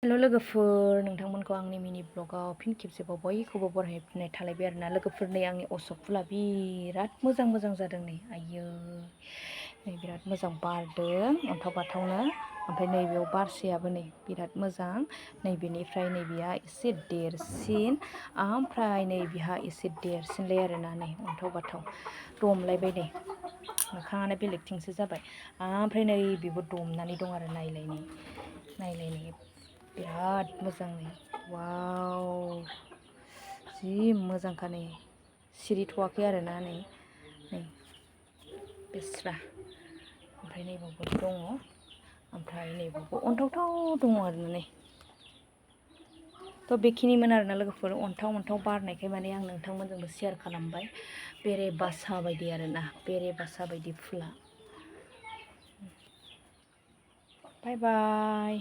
हेल' लोगोफोर, नोंथांमोनखौ आंनि मिनि ब्लगाव फिन खेबसेबाव बयखौबो बरायनाय थालायबाय आरोना लोगोफोर। नै आंनि अशक फुला बिराद मोजां जादों। नै आयै, नै बिराद मोजां बारदों अन्थाव बाथावनो। ओमफ्राय नैबेयाव बारसेयाबो नै बिराद मोजां। नैबेनिफ्राय नैबेया एसे देरसिन, ओमफ्राय नैबेहा एसे देरसिनलाय आरोना। नै अन्थाव बाथाव दमलायबाय, नै मोखाङानो बेलेगथिंसो जाबाय। ओमफ्राय नै बेबो दमनानै दं आरो नायलाय बिराद मोजां। नै वाव, जि मोजांखा। नै सिरिथ'वाखै आरोना। नै बेस्रा। ओमफ्राय नैबावबो दङ, ओमफ्राय नैबावबो अन्थावथाव दङ आरो नै। थ' बेखिनिमोन आरोना लोगोफोर, अन्थाव बारनायखाय माने आं नोंथांमोनजोंबो शेयार खालामबाय। बेरे बासा बायदि आरोना, बेरे बासा बायदि फुला। बाय बाय।